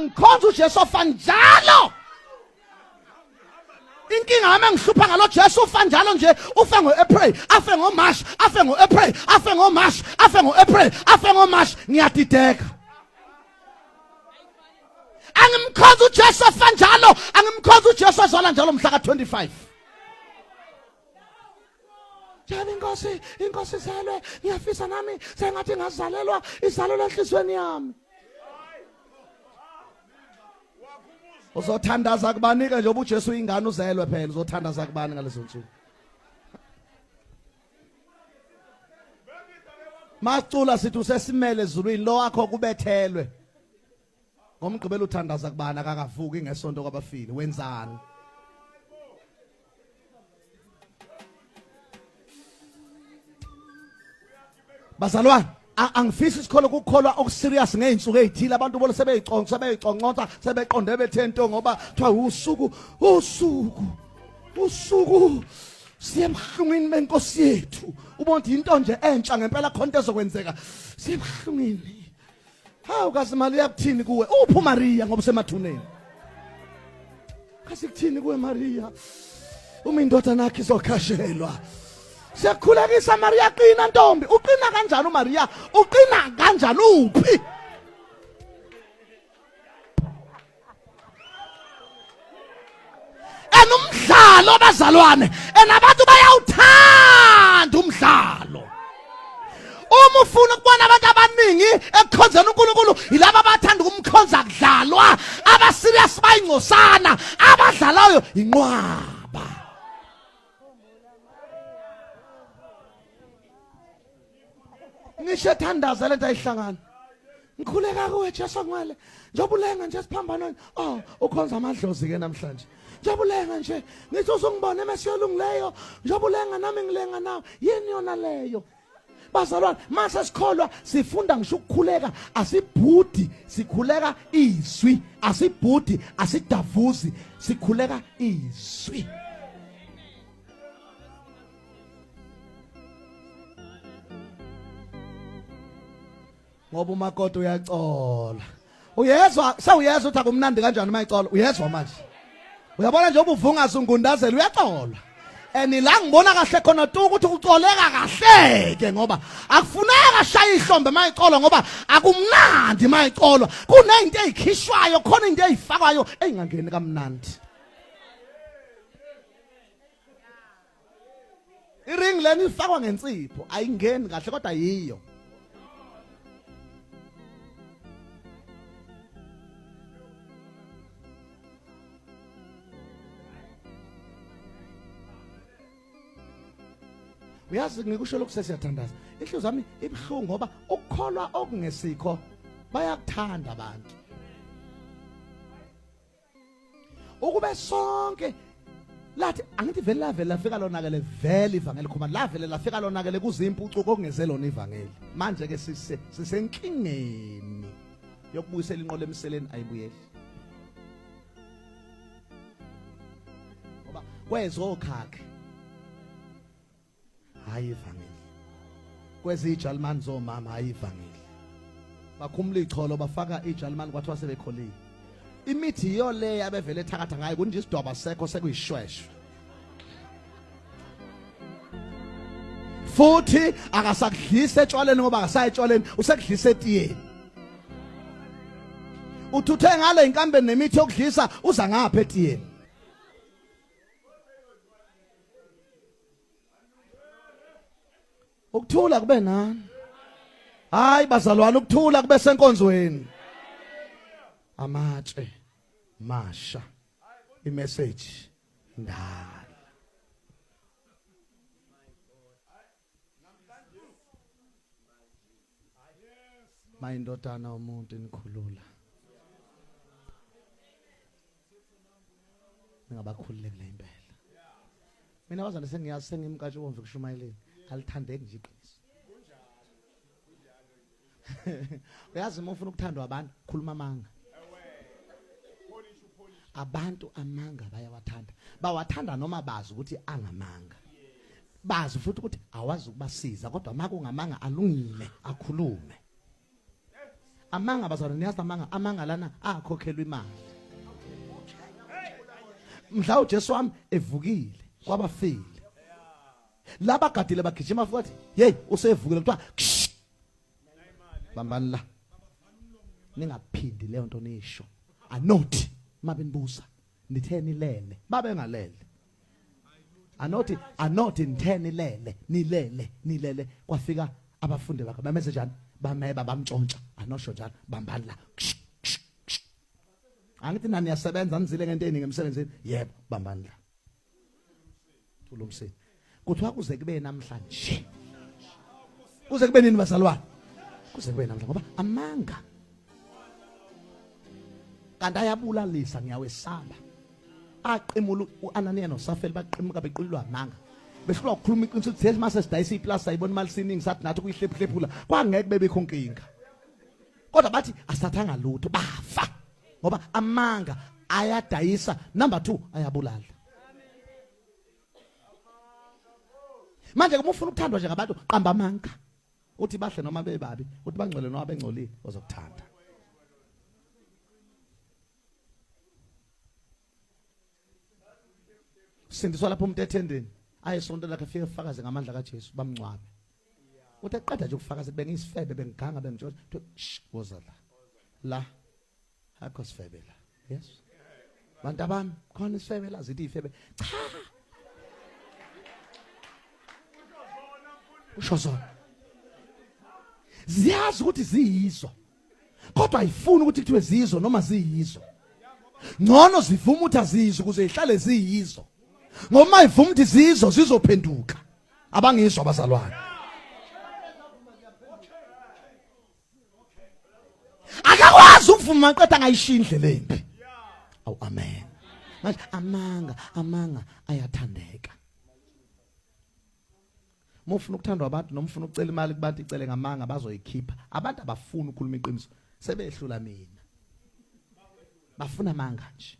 Angikhonza uJesu ofa njalo. Inkinga yami engihlupha ngalo Jesu ufa njalo nje, ufa ngoApril, afe ngoMarch, afe ngoApril, afe ngoMarch, afe ngoApril, afe ngoMarch, ngiyadideka. Angimkhonza uJesu ofa njalo, angimkhonza uJesu ozalwa njalo mhla ka25. Njalo inkosi, inkosi izelwe, ngiyafisa nami sengathi ngazalelwa izalelwe enhlizweni yami. Uzothandaza kubani ke njengoba uJesu ingane uzelwe phela uzothandaza kubani ngalezo nsuku? Macula sithi usesimele ezulwini lo wakho kubethelwe. Ngomgqibelo uthandaza kubani akakavuki ngesonto kwabafile wenzani? Bazalwane angifisi isikholo ukukholwa okuserious ngey'nsuku ey'thile abantu bona sebeyiconsa sebeyiconconsa sebeqonde bethe nto ngoba kuthiwa usuku usuku usuku siye emhlungwini benkosi yethu ubona ukuthi into nje entsha ngempela khona into ezokwenzeka siye emhlungwini hawu kazi Maria kuthini kuwe uphi uMaria ngoba usemathuneni kazi kuthini kuwe Maria uma indodana yakhe izokhashelwa siyakhulekisa Maria qina ntombi uqina kanjani uMaria uqina kanjani uphi and umdlalo abazalwane and abantu bayawuthanda umdlalo uma ufuna ukubona abantu abaningi ekukhonzeni uNkulunkulu yilaba abathanda ukumkhonza kudlalwa abaserious bayingcosana abadlalayo inqwaba ngisho ethandaza lento ayihlangana ngikhuleka kuwe Jesu ngwele njengoba ulenga nje esiphambanweni oh ukhonza amadlozi ke namhlanje njengoba ulenga nje ngithi uzungibona emesiyo olungileyo njengoba ulenga nami ngilenga nawe yini yona leyo bazalwane mase sikholwa sifunda ngisho ukukhuleka asibhudi sikhuleka izwi asibhudi asidavuzi sikhuleka izwi ngoba umakoti uyacola uyezwa sewuyezwa ukuthi akumnandi kanjani uma icola uyezwa manje uyabona nje ubuvungaza ungundazela uyacola and la ngibona kahle khona tu ukuthi ucoleka kahle ke ngoba akufuneka ashaye ihlombe mayicolwa ngoba akumnandi mayicolwa kunezinto ezikhishwayo khona into ezifakwayo ezingangeni kamnandi Iring lena ifakwa ngensipho ayingeni kahle kodwa yiyo. Uyazi ngikusho lokhu sesiyathandaza. Inhliziyo zami ibuhlungu ngoba ukukholwa okungesikho bayakuthanda abantu. Ukube sonke lathi angithi vele lavele lafika lonakele vele ivangeli khuma lavele lafika lonakele kuzimpucuko okungezelona ivangeli manje ke sise sisenkingeni yokubuyisela inqola emseleni ayibuyeli ngoba kwezokhakhe hayi ivangeli kwezijalimani zomama hayi ivangeli bakhumula icholo bafaka ijalimani kwathiwa sebekholile imithi yiyo le abevele ethakatha ngayo kunje isidwaba sekho sekuyishweshwe futhi akasakudlisa etshwaleni ngoba akasayi etshwaleni usekudlisa etiyeni uthuthe ngale inkambeni nemithi yokudlisa uza ngapha etiyeni Ukuthula kube nani. Hayi bazalwane ukuthula kube senkonzweni. Amatshe masha imessage ndala. Mayindodana umuntu inikhulula. Ningabakhululekile impela. Mina bazane sengiyazi sengimkatshe ubomvu kushumayeleni. Alithandeki nje iqiniso. Uyazi uma ufuna ukuthandwa abantu khuluma amanga. Abantu amanga bayawathanda. Bawathanda noma bazi ukuthi angamanga. Bazi futhi ukuthi awazi ukubasiza kodwa makungamanga alungile akhulume. Amanga bazalwane, niyazi amanga, amanga lana akhokhelwa imali. Mhla uJesu wami evukile kwabafile, laba gadile bagijima futhi, hey, usevukile, kuthiwa bambani la, ningaphindi leyo nto nisho. Anothi mabenibuza nithe nilele, babengalele. Anothi anothi nithe nilele, nilele, nilele. Kwafika abafundi bakhe, bamenze njani? Bameba, bamtshontsha. Anosho njalo, bambani la. Angithi nani niyasebenza, nizile ngento eningi emsebenzini. Yebo, bambani la, thula umsini. Kuthiwa kuze kube namhlanje. Kuze kube nini bazalwane? Kuze kube namhlanje, ngoba amanga kanti ayabulalisa, ngiyawesaba. Aqimula uAnaniya noSafeli, baqimuka bequlwa amanga, behlulwa ukukhuluma iqiniso ukuthi yes, mase sidayisa iplasi, sayibona imali siningi, sathi nathi kuyihlephuhlephula, kwangeke bebikho inkinga. Kodwa bathi asithathanga lutho, bafa, ngoba amanga ayadayisa, number 2 ayabulala. Manje uma ufuna ukuthandwa nje ngabantu, qamba amanga, uthi bahle noma bebabi, uthi bangcwele noma bengcolile, uzokuthanda. Sindiswa lapho umuntu ethendeni, aye sonto lakhe, afike efakaze ngamandla kaJesu, bamncwabe. Uthi eqeda nje ukufakaza, bengiyisifebe, bengiganga, bengitshontsha, woza la la, akho sifebe la. Yes, bantu abami, khona isifebe la, zithi ifebe, cha, usho zona ziyazi ukuthi ziyizo, kodwa ayifuni ukuthi kuthiwe ziyizo noma ziyizo. Ngcono zivuma ukuthi aziyizo ukuze ihlale ziyizo, ngoba ivuma ukuthi ziyizo zizophenduka. Abangizwa abazalwane? Akakwazi ukuvuma qeda angayishiya indlela embi. Awu, amen. Manje amanga, amanga ayathandeka. Uma ufuna ukuthandwa abantu noma ufuna ukucela imali kubantu, icele ngamanga, bazoyikhipha. Abantu abafuni ukukhuluma iqiniso, sebehlula mina, bafuna amanga nje.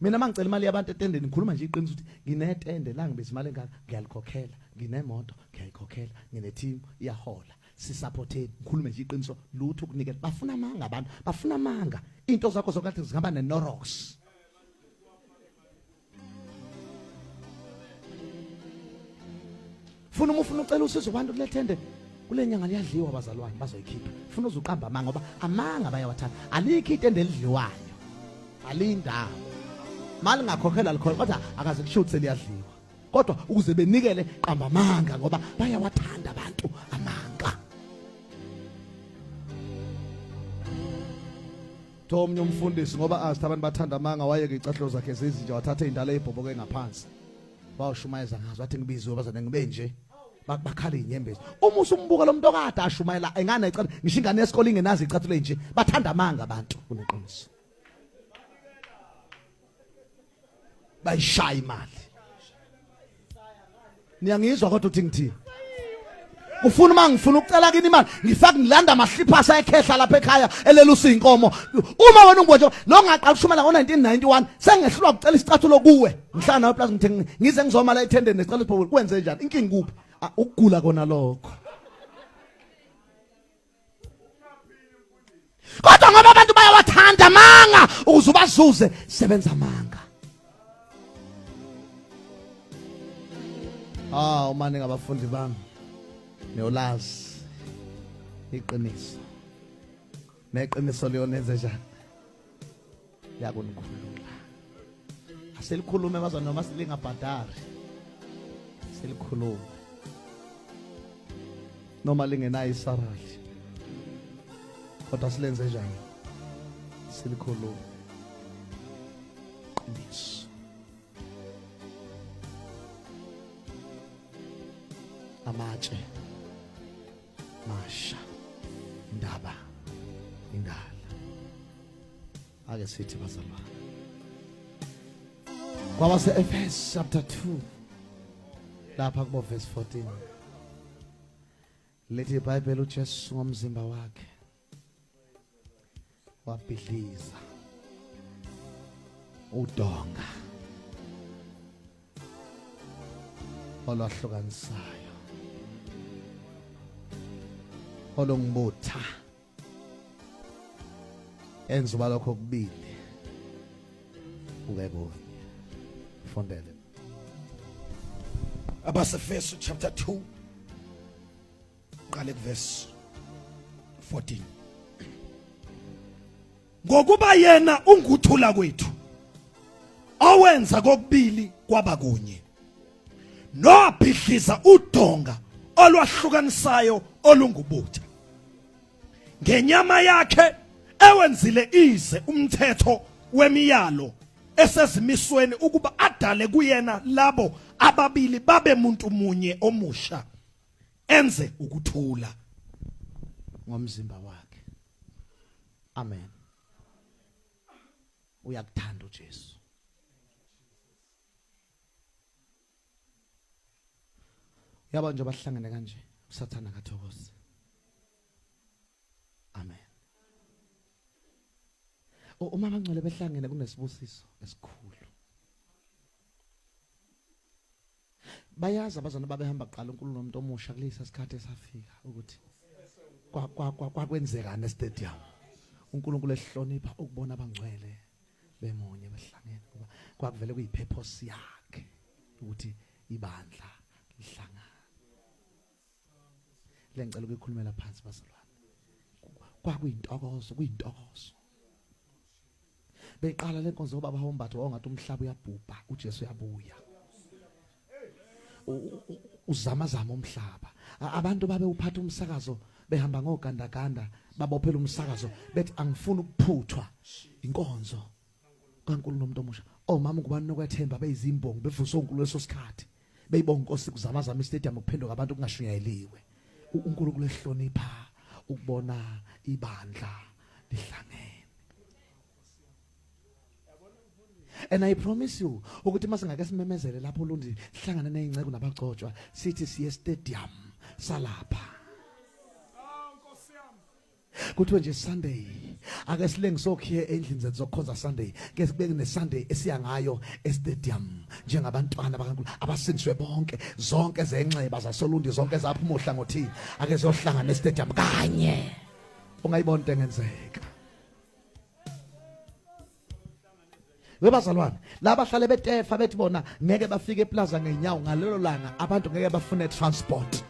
Mina mangicela imali yabantu etendeni, ngikhuluma nje iqiniso ukuthi nginetende la, ngibiza imali engaka, ngiyalikhokhela, nginemoto ngiyayikhokhela, ngine-team iyahola, sisupporteni, ngikhulume nje iqiniso, lutho ukunikela. Bafuna amanga abantu, bafuna amanga. Into zakho zokathi zingaba nenorox. Funa uma ufuna ucela usizo kubantu kulethende, kule nyanga liyadliwa bazalwane, bazoyikhipha. Funa uzuqamba amanga, ngoba amanga bayawathanda. Alikho itende elidliwayo, alindawo mali ngakhokhelwa likhona, kodwa akaze kusho ukuthi seliyadliwa. Kodwa ukuze benikele, qamba amanga, ngoba bayawathanda abantu amanga. Omnye umfundisi, ngoba azi abantu bathanda amanga, wayeke icathulo zakhe zezinja, wathatha indala ebhobhoke ngaphansi, wawushumayeza ngazo, wathi ngibiziwe bazane ngibe nje, bakhala izinyembezi. Uma usumbuka lo muntu okade ashumayela engane icathulo, ngisho ingane yesikole ingenazo icathulo nje. Bathanda amanga abantu kuneqiniso, bayishaya imali. Niyangizwa kodwa uthi ngithini? Ufuna uma ngifuna ukucela kini imali, ngifaka ngilanda amahlipasi ekhehla lapha ekhaya elelusa inkomo. Uma wena ungibotshe lo ngaqala ukushumela ngo-1991, sengehlulwa ukucela isicathulo kuwe, ngihlala nawe plus, ngithe ngize ngizoma la ethendeni nesicathulo sibhobole, kwenze njani? Inkinga kuphi? Ukugula kona lokho. Kodwa ngoba abantu bayawathanda amanga, ukuze ubazuze sebenza amanga. Ah, uma ningabafundi bami, niyolazi iqiniso, neqiniso liyonenze njani? Liyakunikhulula. Aselikhulume bazwa, noma silingabhadari, silikhulume noma lingenayo isarali, kodwa silenze njani? Silikhulume qiniso. Amatshe masha, indaba indala. Ake sithi bazalwane, kwabase Efesu chapter 2 lapha kubo verse 14, lithi iBhayibheli uJesu ngomzimba wakhe wabhidliza udonga olwahlukanisayo olungibutha. Enza lokho kubili kube kunye. Fundele. Abasefeso chapter 2 qale kuverse 14. Ngokuba yena unguthula kwethu owenza kokubili kwaba kunye nowabhidliza udonga olwahlukanisayo olungubutha ngenyama yakhe ewenzile ize umthetho wemiyalo esezimisweni ukuba adale kuyena labo ababili babe muntu munye omusha enze ukuthula ngomzimba wakhe. Amen. Uyakuthanda uJesu. Yabo nje bahlangene kanje uSathana akathokozi. Amen. Uma abangcwele behlangene kunesibusiso esikhulu. Bayazi abazalwane babehamba kuqala uNkulunkulu nomuntu omusha kulesa sikhathi esafika ukuthi kwakwenzekani estadium. uNkulunkulu ehlonipha ukubona abangcwele bemunye behlangene ngoba kwakuvele kuyipurpose yakhe ukuthi ibandla lihlangane. Le ngicela ukuyikhulumela phansi bazalwane. Kwakuyintokozo, kuyintokozo. Beqala lenkonzo obaba Hombatho wawungathi umhlaba uyabhubha, uJesu uyabuya. Uzamazama umhlaba. Abantu babe uphatha umsakazo behamba ngogandaganda babophela umsakazo bethi angifuni ukuphuthwa inkonzo kaNkulunkulu nomuntu omusha. Omama ngubani nokwethemba beyizimbongi bevuswa uNkulunkulu leso sikhathi. Beyibonga inkosi kuzamazama istadium kuphenduka abantu kungashunyayeliwe. uNkulunkulu ehlonipha ukubona ibandla lihlangene. And I promise you ukuthi masingake simemezele lapho Lundi sihlangane nezinceku nabagcotshwa sithi siye stadium salapha. Kuthiwe nje Sunday ake silengise okhiye endlini zethu zokukhonza Sunday ke sikubeke ne Sunday esiya ngayo estadium njengabantwana bakaNkulunkulu abasindiswe bonke zonke zenxeba zasolundi zonke zaphuma ohlangothini ake siyohlangana estadium kanye ungayibona into engenzeka. Webazalwane laba hlale betefa bethi bona ngeke bafike eplaza ngenyawo ngalelo langa abantu ngeke bafune transport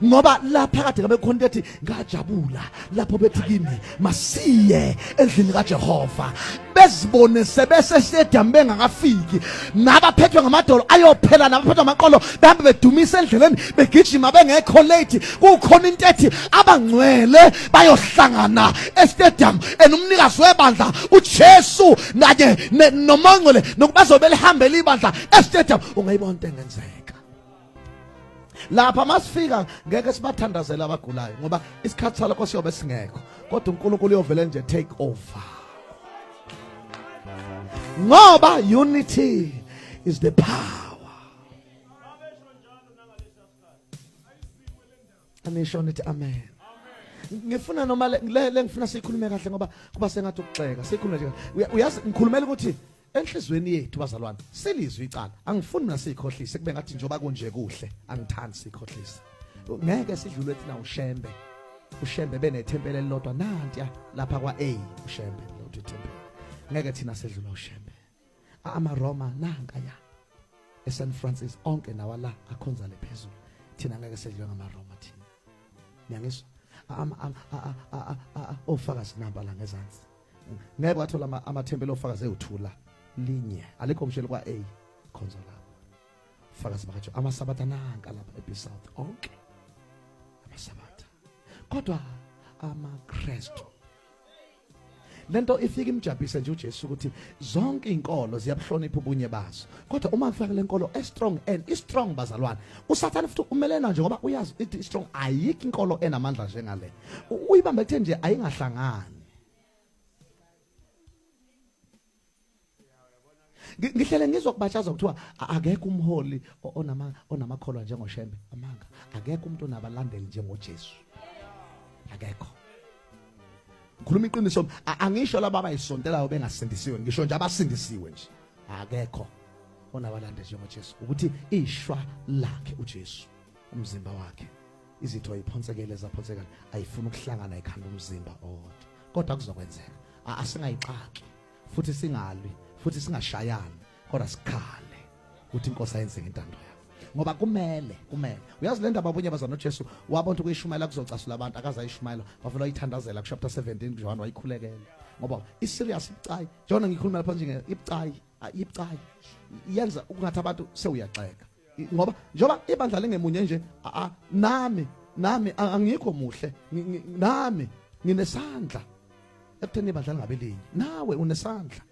ngoba la phakathi ngabe khona ethi ngajabula lapho bethi kimi masiye endlini kaJehova bezibone sebese stadium bengakafiki nabaphethwe ngamadolo ayophela nabaphethwe amaqolo behambe bedumisa endleleni begijima bengekho late kukhona into ethi abangcwele bayohlangana estadium and umnikazi webandla uJesu kanye nomongcwele nokubazobe lihambela ibandla estadium ungayibona into engenzeka lapha masifika ngeke sibathandazele abagulayo ngoba isikhathi salokho siyobe singekho kodwa uNkulunkulu uyovele nje take over ngoba unity is the power. Anisho nithi amen. Ngifuna noma le le ngifuna sikhulume kahle ngoba kuba sengathi ukugxeka sikhulume nje. Uyazi ngikhulumela ukuthi enhlizweni yethu bazalwane silizwe icala. Angifuni mina sikhohlise kube ngathi njengoba kunje kuhle angithandi sikhohlise. Ngeke sidlulwe thina uShembe. UShembe benethempeli elilodwa nantiya lapha kwa A uShembe lodwa ithempeli. Ngeke thina sedlula uShembe. AmaRoma nanka ya. eSan Francis onke nawa la akhonza le phezulu thina ngeke sedliwe ngamaRoma thina niyangizwa ofakazi namba la ngezansi ngeke wathola amathempeli ofakazi ewuthula linye alikho msheli kwa A khonza lapho fakazi bakaJo amasabatha nanka lapha eB South onke amasabatha kodwa amaKristu lento ifika imjabhise nje uJesu ukuthi zonke izinkolo ziyabuhlonipha ubunye bazo kodwa uma kufika lenkolo e strong and i strong bazalwane uSathane futhi umelena nje ngoba uyazi ithi strong ayikho inkolo enamandla njengale uyibambe kuthe nje ayingahlangani Ngihlele ngizwa kubatshazwa kuthiwa akekho umholi onama onamakholwa njengoShembe amanga akekho umuntu onabalandeli njengoJesu akekho ngikhuluma iqiniso angisho laba abayisontelayo bengasindisiwe ngisho nje abasindisiwe nje akekho onabalandeli njengoJesu ukuthi ishwa lakhe uJesu umzimba wakhe izitho ayiphonsekele zaphonsekana ayifuni ukuhlangana ikhanda umzimba owodwa. Kodwa kuzokwenzeka. Asingayixaki futhi singalwi futhi singashayani kodwa sikhale ukuthi inkosi ayenze ngentando yakho. Ngoba kumele kumele. Uyazi le ndaba abunye bazana uJesu wabona ukuthi kuyishumayela kuzocasula abantu akaze ayishumayela wavela wayithandazela ku chapter 17 kuJohn wayikhulekela. Ngoba i serious ibucayi. Njengoba ngikhuluma lapha nje ibucayi ibucayi yenza ukungathi abantu sewuyaxeka. Ngoba njengoba ibandla lingemunye nje nami nami angikho muhle nami nginesandla ekutheni ibandla lingabe linye nawe unesandla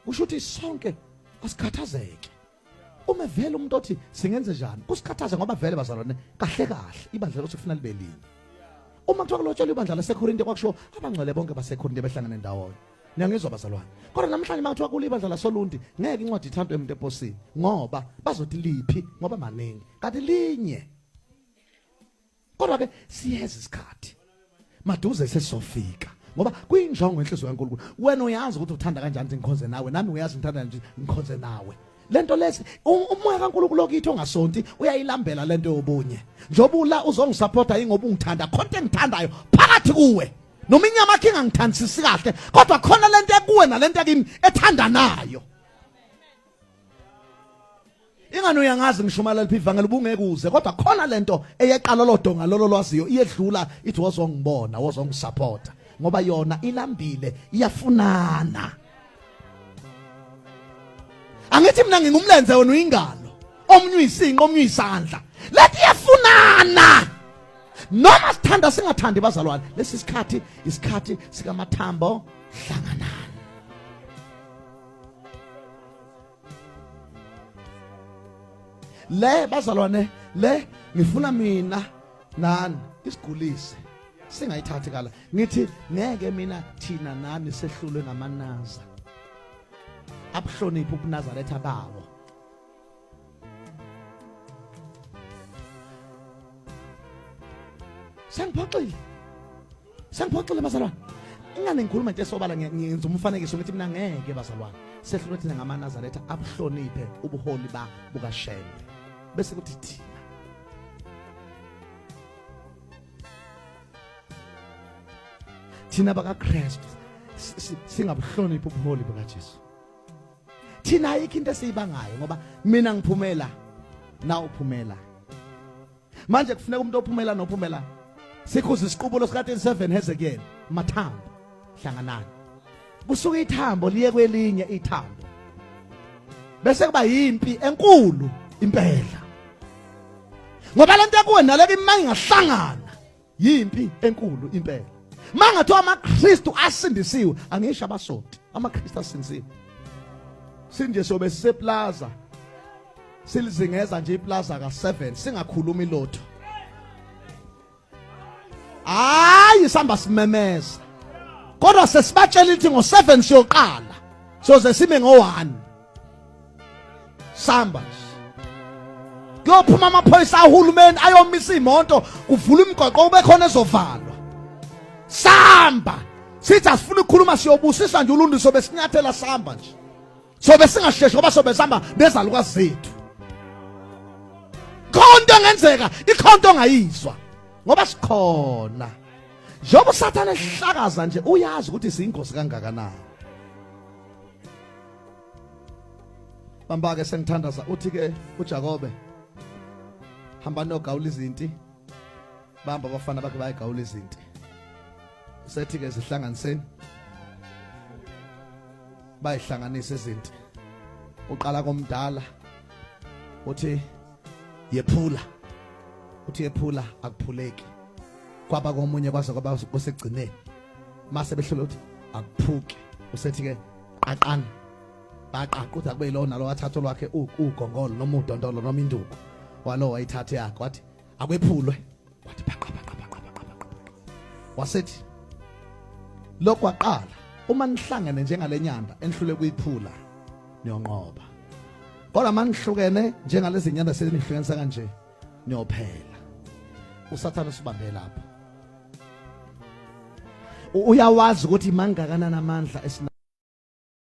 kusho ukuthi sonke asikhathazeke uma vele umuntu othi singenze njani kusikhathaze ngoba vele bazalwane kahle kahle ibandla lokuthi kufuna libe linye uma kuthiwa kulotshelwa ibandla laseKorinte kwakusho abangcwele bonke baseKorinte behlangene ndawonye niyangizwa bazalwane kodwa namhlanje uma kuthiwa kulibandla lasolundi ngeke incwadi ithandwe umuntu eposini ngoba bazothi liphi ngoba maningi kanti linye kodwa ke siyeza isikhathi maduze sesizofika ngoba kuyinjongo enhliziyo kaNkulunkulu wena uyazi ukuthi uthanda kanjani ukuthi ngikhonze nawe nami uyazi ngithanda kanjani ngikhonze nawe lento lesi umoya kaNkulunkulu okithi ongasonti uyayilambela lento yobunye njengoba ula uzongisupporta ingoba ungithanda khona engithandayo phakathi kuwe noma inyama yakhe ingangithandisisi kahle kodwa khona lento ekuwe nalento ekimi ethandanayo ingani uyangazi ngishumayela liphi ivangeli ubungeke uze kodwa khona lento eyeqala lodonga lolo lwaziyo iyedlula ithi wozongibona wozongisupporta ngoba yona ilambile iyafunana angithi mina ngingumlenze wena uyingalo omunye uyisinqo omunye uyisandla lethi iyafunana noma sithanda singathandi bazalwane lesi sikhathi isikhathi sikamathambo hlanganani le bazalwane le ngifuna mina nani isigulise singayithathi kala ngithi ngeke mina thina nani sehlulwe ngamanaza abuhloniphe ubunazaretha bawo sengiphoxile sengiphoxile bazalwane ingane ngikhuluma into esobala ngenza umfanekiso ngithi mina ngeke bazalwane sehlulwe thina ngamanazaretha abuhloniphe ubuholi ba bukaShembe bese kuthi thina thina bakaKristu singabuhloniphi ubuholi bukaJesu thina ayikho into esiyibangayo ngoba mina ngiphumela na uphumela manje kufuneka umuntu ophumela nophumela sikhuza isiqubulo sika 37 Hezekiel mathambo hlanganani kusuka ithambo liye kwelinye ithambo bese kuba yimpi enkulu impela ngoba lento ekuwe naleke imanga ingahlangana yimpi enkulu impela mangathiwa amaKristu asindisiwe angisho abasonti amaKristu asindisiwe sinje sobe siseplaza silizingeza nje iplaza ka7 singakhulumi lotho hayi sihamba simemeza kodwa sesibatshela ukuthi ngo7 siyoqala soze sime ngo1 samba nje kuyophuma amaphoyisa ahulumeni ayomisa imoto kuvula imigwaqo kube khona ezovalwa samba sithi asifuna ukukhuluma siyobusisa nje uluntu sobe sinyathela samba nje sobe singasheshi ngoba sobe sihamba nezalukazi zethu khonto engenzeka ikhonto ongayizwa ngoba sikhona njengoba usathane ehlakaza nje uyazi ukuthi siyingozi kangakanani bamba-ke sengithandaza uthi-ke uJakobe hamba nogawula izinti bamba abafana bakhe bayagawula izinti sethi-ke zihlanganiseni bayihlanganise izinti uqala komdala uthi yephula uthi yephula akuphuleki kwaba komunye kwaze kwaba kusekugcineni mase behlule uthi akuphuki usethi ke qaqani baqaqa uthi akube yilona lo wathatha olwakhe ugongolo noma udondolo noma induku walo wayithatha yakhe wathi akwephulwe wathi phaqa phaqa phaqa phaqa phaqa wasethi lokhu waqala uma nihlangene njengalenyanda enihlule kuyiphula niyonqoba kodwa manihlukene njengalezi nyanda seninihlukanisa kanje niyophela usathane usibambe lapho uyawazi ukuthi mangakanani amandla esina